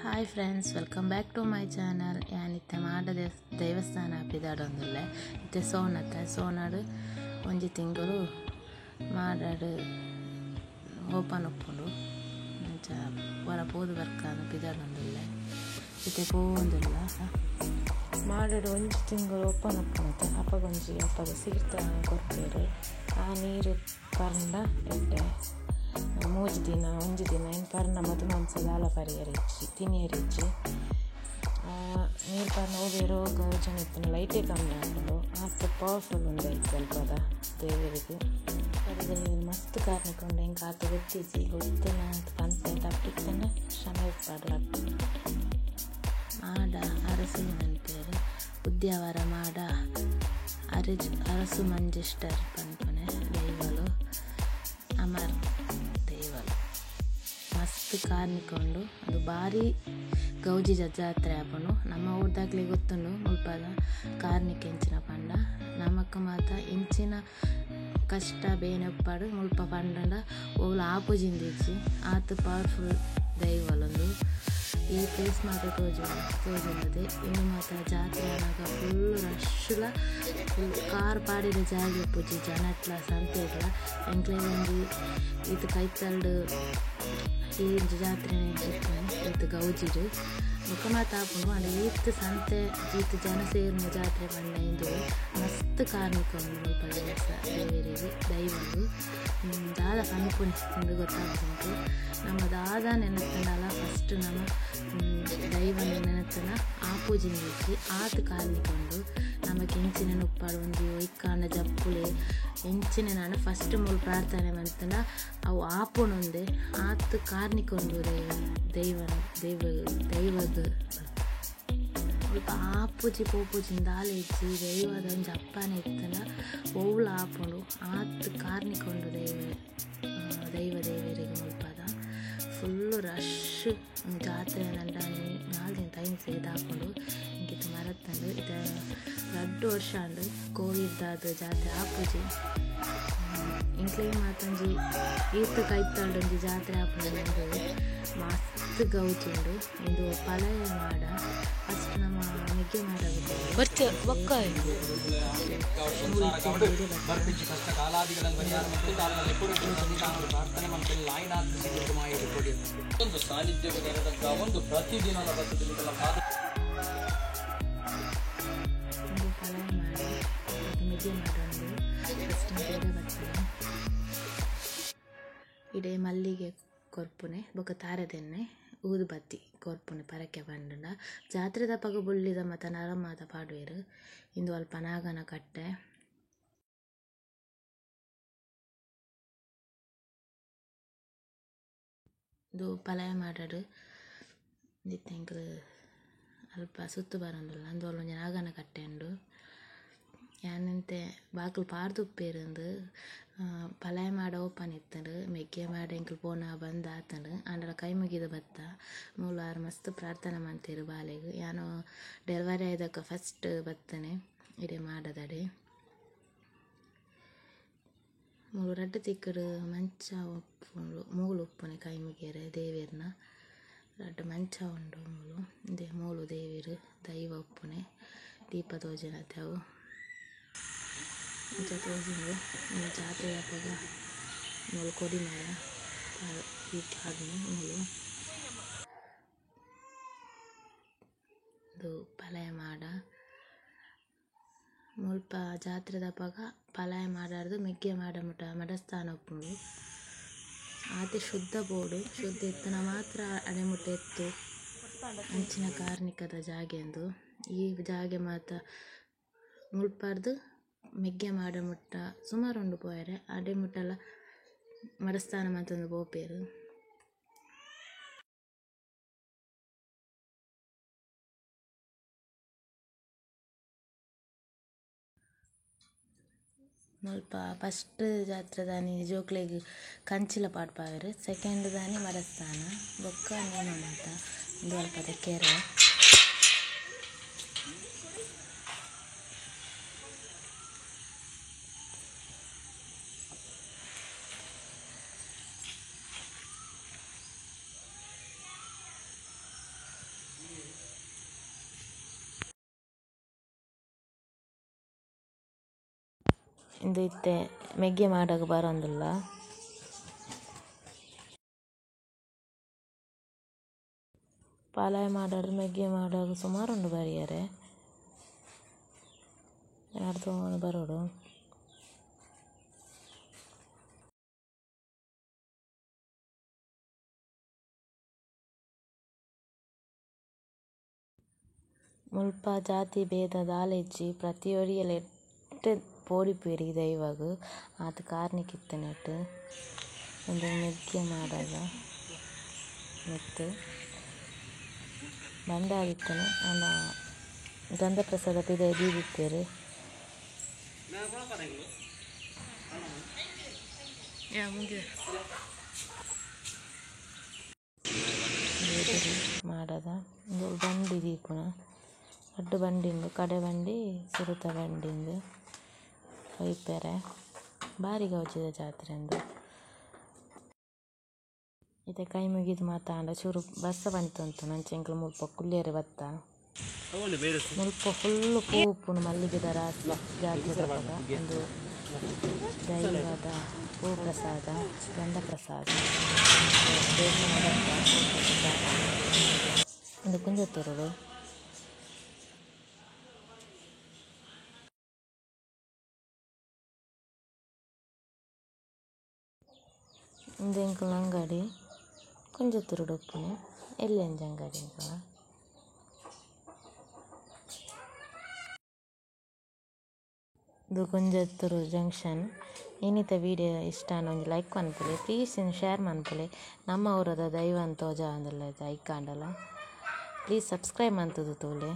Hi friends, welcome back to my channel. ಯಾನಿತ್ತೆ ಮಾಡ ದೇವಸ್ಥಾನ ಪಿದಾಡೊಂದುಲ್ಲೆ ಇತ್ತೆ ಸೋನತೆ ಸೋನಾಡು ಒಂಜಿ ತಿಂಗಳು ಮಾಡಾಡು ಓಪನ್ ಉಪ್ಪುಂಡು ಅಂಚ ವರ ಪೋದು ಬರ್ಕಾನು ಪಿದಾಡೊಂದುಲ್ಲೆ ಇತ್ತೆ ಪೋವೊಂದುಲ್ಲ ಮಾಡಾಡು ಒಂಜಿ ತಿಂಗಳು ಓಪನ್ ಉಪ್ಪುನತೆ ಅಪಗೊಂಜಿ ಅಪಗ ಸೀರ್ತ ಕೊರ್ಪೇರು ಆ ನೀರು ಪರ್ಂಡ ಎಡ್ಡೆ ಮೂಜಿ ದಿನ ಒಂಜಿ ದಿನ ಇನ್ ಪರ್ನ ಮದು ಮಾಂಸ ದಾಲ ಪರಿಯರಿಜ್ಜಿ ತಿನಿಯರಿಜ್ಜಿ ನೀರು ಪರ್ನ ಒವ್ವೆ ರೋಗ ಜನ ಇಪ್ಪುನ ಲೈಟೇ ಕಮ್ಮಿ ಆಪುಂಡು ಆತ್ ಪವರ್ಫುಲ್ ಉಂದು ಐತೆ ಅಲ್ಪದ ದೇವರಿಗೆ ದೇವರು ಮಸ್ತ್ ಕಾರ್ಣಿಕ ಉಂಡು ಎಂಕ್ ಆತ್ ಗೊತ್ತಿಜ್ಜಿ ಗೊತ್ತಿನ ಪನ್ಪೆ ತಪ್ಪಿತ್ತನ ಕ್ಷಮೆ ಇಪ್ಪಾಡು. ಮಾಡ ಅರಸು ಪನ್ಪೇರು ಉದ್ಯಾವರ ಮಾಡ ಅರಸು ಮಂಜಿಷ್ಟರ್ ಪನ್ಪುನೆ ದೈವಲು ಅಮರ್ ದೈವಲು ಮಸ್ತ್ ಕಾರ್ಣಿಕ ಉಂಡು. ಅದು ಭಾರಿ ಗೌಜಿ ಜಾತ್ರೆ ಆಪುಂಡು. ನಮ್ಮ ಊರ್ದಾಕ್ಲೆ ಗೊತ್ತುಂಡು ಮುಲ್ಪದ ಕಾರ್ಣಿಕ ಎಂಚಿನ ಪಂಡ ನಮಕ್ ಮಾತ ಎಂಚಿನ ಕಷ್ಟ ಬೇನೆ ಉಪ್ಪಾಡು ಮುಲ್ಪ ಪಂಡಂಡ ಓಲ ಆಪುಜಿಂದಿಜ್ಜಿ ಆತ್ ಪವರ್ಫುಲ್ ದೈವಲೊಂದು. ಈ ಪ್ಲೇಸ್ ಮಾತ ತೋಜುಂಡದೆ ಇನ್ನು ಮಾತ ಜಾತ್ರೆ ಆನಗ ಫುಲ್ ರಶ್ಲ ಫುಲ್ ಕಾರ್ ಪಾಡಿದ ಜಾಗೆ ಉಪ್ಪುಜಿ ಜನಟ್ಲ ಸಂತೆಡ್ಲ ಎಂಕ್ಲೆ ಒಂಜಿ ಈತ್ ಕೈತಲ್ಡ್ ಈ ಒಂಜಿ ಜಾತ್ರೆ ಈತ್ ಗೌಜಿಡ್ ಬೊಕ್ಕ ಮಾತ ಆಪುಂಡು. ಆಂಡ ಈತ್ ಸಂತೆ ಈತ್ ಜನ ಸೇರುನ ಜಾತ್ರೆ ಪಂಡ ಇಂದು ಮಸ್ತ್ ಕಾರ್ಣಿಕ ಉಂಡು ಮುಲ್ಪ ದೇವರಿಗೆ ದೈವಲು ದಾದ ಪನ್ಪುನಿ ಇಂದು ಗೊತ್ತಾಪುಂಡು. ನಮ್ಮ ದಾದ ನೆನತಂಡಲ ಫಸ್ಟ್ ನಮ್ಮ ದೈವನ ನೆನತನ ಆ ಪೂಜೆ ಇಜ್ಜಿ ಆತ್ ಕಾರ್ಣಿಕ ಉಂಡು. ನಮಕ್ ಎಂಚಿನ ಉಪ್ಪಾಡು ಒಂಜಿ ಒಯ್ಕಾಂಡ ಜಪ್ಪುಲೆ ಎಂಚಿನ ನಾನು ಫಸ್ಟ್ ಮೂಲು ಪ್ರಾರ್ಥನೆ ಮಂತಂಡ ಅವು ಆಪುಂಡುಂದೆ ಆತ್ ಕಾರ್ಣಿಕ ಉಂಡು ದೈವನ ದೈವ ದೈವಗ್ ಮುಲ್ಪ ಆಪುಜಿ ಪೋಪುಜಿಂದ ದಾಲ ಇಜ್ಜಿ ದೈವದ ಒಂಜಿ ಅಪ್ಪನೆ ಇತ್ತಂಡ ಒವ್ಲ ಆಪುಂಡು ಆತ್ ಕಾರ್ಣಿಕ ಉಂಡು ದೈವ ದೈವ ದೇವರಿಗೆ ಮುಲ್ಪದ ಫುಲ್ಲು ರಶ್ ಜಾತ್ರೆ ನಂಡ 4 ದಿನ ಟೈಮ್ ಸೇದಾಪುಂಡು. ಇಂಕಿತ ಮರತ್ತಂಡು ಇತ್ತೆ ರಡ್ಡ್ ವರ್ಷ ಆಂಡ್ ಕೋವಿಡ್ ದಾದ ಜಾತ್ರೆ ಆಪುಜಿ. ಇಂಕ್ಲೆ ಮಾತೊಂಜಿ ಈತ್ ಕೈತಲ್ಡ್ ಒಂಜಿ ಜಾತ್ರೆ ಆಪುಂಡು ಮಸ್ತ್ ಗೌಜಿ ಉಂಡು. ಇಂದು ಪಲಯ ಮಾಡ ಫಸ್ಟ್ ನಮ್ಮ ಮೆಗ್ಗೆ ಮಾಡ ಇಂದು ಪಲಯ ಮಾಡ ಮೆಗ್ಗೆ ಮಾಡೋದು ಫಸ್ಟ್ ಬೇರೆ ಬರ್ತದೆ. ಇಡೆ ಮಲ್ಲಿಗೆ ಕೊರ್ಪುನೆ ಬೊಕ್ಕ ತಾರೆದೆಣ್ಣೆ ಊದುಬತ್ತಿ ಕೊರ್ಪುನೆ ಪರಕೆ ಪಂಡಂಡ ಜಾತ್ರೆದ ಪಗ ಬುಳ್ಳಿದ ಮತ ನರಮಾತ ಪಾಡುವೆರು. ಇಂದು ಅಲ್ಪ ನಾಗನ ಕಟ್ಟೆ ಇಂದು ಪಲಯ ಮಾಡಡು ಇತ್ತೆ ಎಂಕುಲು ಅಲ್ಪ ಸುತ್ತು ಬರೊಂದುಲ್ಲ. ಅಂದು ಅಲ್ಪ ಒಂಜಿ ನಾಗನ ಕಟ್ಟೆ ಉಂಡು. ಯಾನಂತೆ ಬಾಕುಲು ಪಾಡ್ದು ಉಪ್ಪೇರಿಂದು ಪಲಯ ಮಾಡ ಓಪನ್ ಇತ್ತಂಡು ಮೆಗ್ಗೆ ಮಾಡ ಎಂಕುಲು ಪೋನ ಬಂದ್ ಆತಂಡು ಆಂಡಲ ಕೈ ಮುಗಿದ ಬತ್ತ ಮೂಲು ಆರು ಮಸ್ತ್ ಪ್ರಾರ್ಥನೆ ಮಂತೇರು ಬಾಲೆಗ್. ಯಾನು ಡೆಲಿವರಿ ಆಯ್ದಕ್ಕ ಫಸ್ಟ್ ಬತ್ತನೆ ಇಡೆ ಮಾಡದಡೆ ಮೂಲು ರಡ್ಡ್ ತಿಕ್ಕಡು ಮಂಚ ಉಪ್ಪುಂಡು ಮೂಲು ಉಪ್ಪುನೆ ಕೈ ಮುಗಿಯರೆ ದೇವೆರ್ನ ರಡ್ಡ್ ಮಂಚ ಉಂಡು ಮೂಲು ಇಂದೆ ಮೂಲು ದೇವೆರು ದೈವ ಉಪ್ಪುನೆ ದೀಪ ತೋಜುನತೆ ಅವು ಇಂಚ ತೋಜುಂಡು. ಜಾತ್ರೆ ಅಪಗ ಮೂಲು ಕೊಡಿ ಮರ ಪಾಡುನೆ ಮೂಲು ಇಂದು ಪಲಯ ಮಾಡ ಮುಲ್ಪ ಜಾತ್ರೆದಪಗ ಪಲಯ ಮಾಡಾರ್ದು ಮೆಗ್ಗೆ ಮಾಡ ಮುಟ ಮಡಸ್ಥಾನ ಉಪ್ಪುಂಡು. ಆತೆ ಶುದ್ಧ ಬೋಡು ಶುದ್ಧ ಇತ್ತನ ಮಾತ್ರ ಅಡೆ ಮುಟ್ಟ ಎತ್ತು ಅಂಚಿನ ಕಾರ್ಣಿಕದ ಜಾಗೆ ಉಂದು. ಈ ಜಾಗೆ ಮಾತ ಮುಲ್ಪರ್ದು ಮೆಗ್ಗೆ ಮಾಡ ಮುಟ್ಟ ಸುಮಾರು ಉಂಡು ಪೋಯೆರೆ ಅಡೆ ಮುಟ್ಟಲ ಮಡಸ್ಥಾನ ಮಂತೊಂದು ಪೋಪೆರ್. ಮುಲ್ಪ ಫಸ್ಟ್ ಜಾತ್ರೆದಾನಿ ಜೋಕ್ಲೆಗ್ ಕಂಚಿಲ ಪಾಡ್ಪಾವೆರ್ ಸೆಕೆಂಡ್ ದಾನಿ ಮಡಸ್ಥಾನ ಬೊಕ್ಕ ನೇಮ ಮಾತ ಉಂದು ಅಲ್ಪದ ಕೆರೆ. ಇಂದು ಇತ್ತೆ ಮೆಗ್ಗೆ ಮಾಡಗ ಬರೊಂದುಲ್ಲ. ಪಾಲಾಯ ಮಾಡಾಡು ಮೆಗ್ಗೆ ಮಾಡಾಗ ಸುಮಾರು ಉಂಡು ಬರಿಯರೆ. ಯಾರ್ದೋ ಬರೋಡು. ಮುಲ್ಪ ಜಾತಿ ಭೇದ ದಾಲ ಇಜ್ಜಿ ಪ್ರತಿಯೊರಿಯಲ ಎಡ್ಡೆ ಪೋಡಿಪುವೆರ್ ಈ ದೈವಗ್ ಆತ್ ಕಾರ್ನಿಕ ಇತ್ತಿನೆಟ್ ಉಂದು ಮೆಗ್ಯ ಮಾಡದ ಮಿತ್ತ್ ಬಂಡೆ ಆದಿತ್ತುಂಡು ಆಂಡ ಗಂಧ ಪ್ರಸಾದ ಪಿದಯಿ ದೀದಿತ್ತೆರ್. ಮಾಡದ ಉಂದು ಬಂಡಿ ದೀಪುನ ರಡ್ಡ್ ಬಂಡಿ ಉಂಡು ಕಡೆ ಬಂಡಿ ಸುರುತ ಬಂಡಿ ಉಂದು ಒಯ್ಪೆರೆ ಬಾರಿ ಗೌಜಿದ ಜಾತ್ರೆ ಉಂದು. ಇತ್ತೆ ಕೈ ಮುಗಿದು ಮಾತ ಆಂಡ ಚೂರು ಬರ್ಸ ಬಂತುಂತು ಅಂಚ ಎಂಕುಲು ಮುಲ್ಪ ಕುಲ್ಯೆರೆ ಬತ್ತ. ಮುಲ್ಪ ಫುಲ್ಲು ಪೂ ಉಪ್ಪುಂಡು ಮಲ್ಲಿಗೆದ ರಾಸಿ ಜಾತ್ರೆದಪಗ ಉಂದು ದೈವದ ಪೂ ಪ್ರಸಾದ ಗಂಧ ಪ್ರಸಾದ ಉಂದು ಕುಂಜತ್ತೂರುಡು. ಉಂದು ಎಂಕಲ್ನ ಅಂಗಡಿ ಕುಂಜತ್ತೂರುಡು ಉಪ್ಪುನೆ ಎಲ್ಲೆಂಜಿ ಅಂಗಡಿ ಎಂಕಲ್ನ. ಇದು ಕುಂಜತ್ತೂರು ಜಂಕ್ಷನ್. ಇನಿತ ವಿಡಿಯೋ ಇಷ್ಟ ಆಂಡ ಒಂಜಿ ಲೈಕ್ ಮನ್ಪುಲೆ, ಪ್ಲೀಸ್ ಶೇರ್ ಮನ್ಪುಲೆ. ನಮ್ಮ ಊರದ ದೈವನ್ ತೋಜಾವೊಂದುಲ್ಲೆರ್ ಐಕಾಂಡಲ. ಪ್ಲೀಸ್ ಸಬ್ಸ್ಕ್ರೈಬ್ ಮಂತುದು ತೂಲೆ.